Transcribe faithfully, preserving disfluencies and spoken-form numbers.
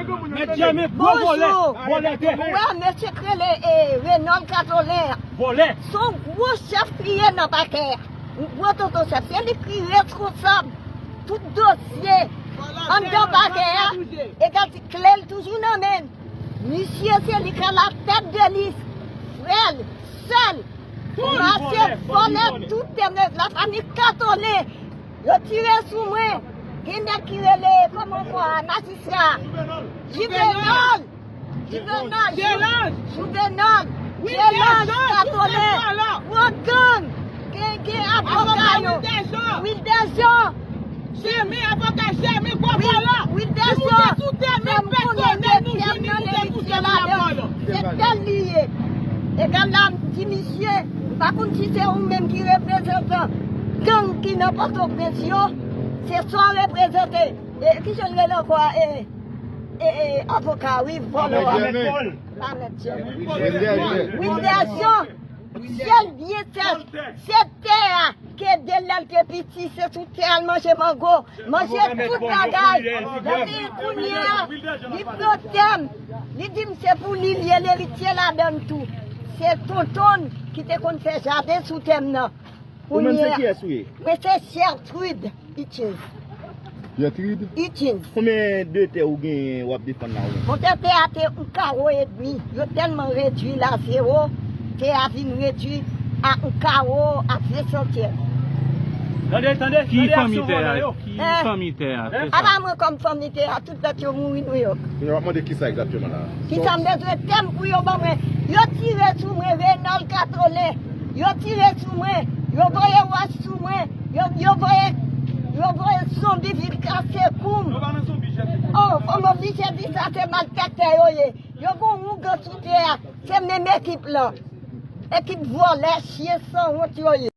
Mèt Jèmi, gwo vòlè, vòlè tè. Ou wè mesye k rele, e, Renòl Katolè a. Vòlè. Se yon gwo chèf ki ye nan pakè a. Yon gwo tonton chèf. Se li ki reskonsab tout dosye anndan pakè a. Egal ti kle l toujou nan men l. Misye se li k alatèt de lis. Frè l, sè l, mache vòlè tout tè m, lafanmi Katolè. Yo tire sou mwen. Gen nèg ki rele, kòman ankò a, majistra? Jivenòl. Jivenòl. Jelanj. Jivenòl. Jelanj Katolè. Gwo gang. Gen, gen avoka yo. Wilder Jean. Jèmi, avoka Jèmi, gwo vòlè. Wilder Jean. Fè m konnen ke tè m nan leritye ladan. Se tè l li ye. Egal la, m di misye, m pa konn si se ou menm ki reprezantan gang ki nan Pòtoprens yo, se sa w reprezante. E, ki jan l rele ankò a? E, e, e, avoka, wi, vòlò a. Mèt Jèmi. Pa Mèt Jèmi. Wilder Jean. Wilder Jean. Sèl byen, sèl, se tè a. Ke de lè l te piti, se sou tè a l manje mango, manje tout bagay. Epi kounye a, li pran tè m. Li di m se pou li, li ye leritye ladan l tou. Se tonton l ki te konn fè jaden sou tè m nan. Ou menm se kiyès ou ye? Mwen se Gertrude Hitchens. Gertrude? Hitchens. Konbyen de tè ou genyen w ap defann la ou menm? Monchè, tè a te yon kawo edmi. Yo tèlman redwi l a zewo, tè a vin redwi a yon kawo a ven santyèm. Tande, tande, tande aksyon vòlè yo. Ki fanmi tè a? Ki fanmi tè a? Se sa. Apa mwen kòm fanmi tè a, tout lòt yo mouri Nouyòk. Kounye a w ap mande kisa egzakteman la? Kisa m bezwen tè m pou yo ban mwen? Yo tire sou mwen, Renòl Katolè. Yo tire sou mwen. Yo voye wòch sou mwen. Yo, yo voye, yo voye zonbi vin kase kou m. Oh, fò m oblije di sa, se malfektè yo ye. Yo gon ougan sou tè a. Se menm ekip lan. Ekip vòlè, chyen sanwont yo ye.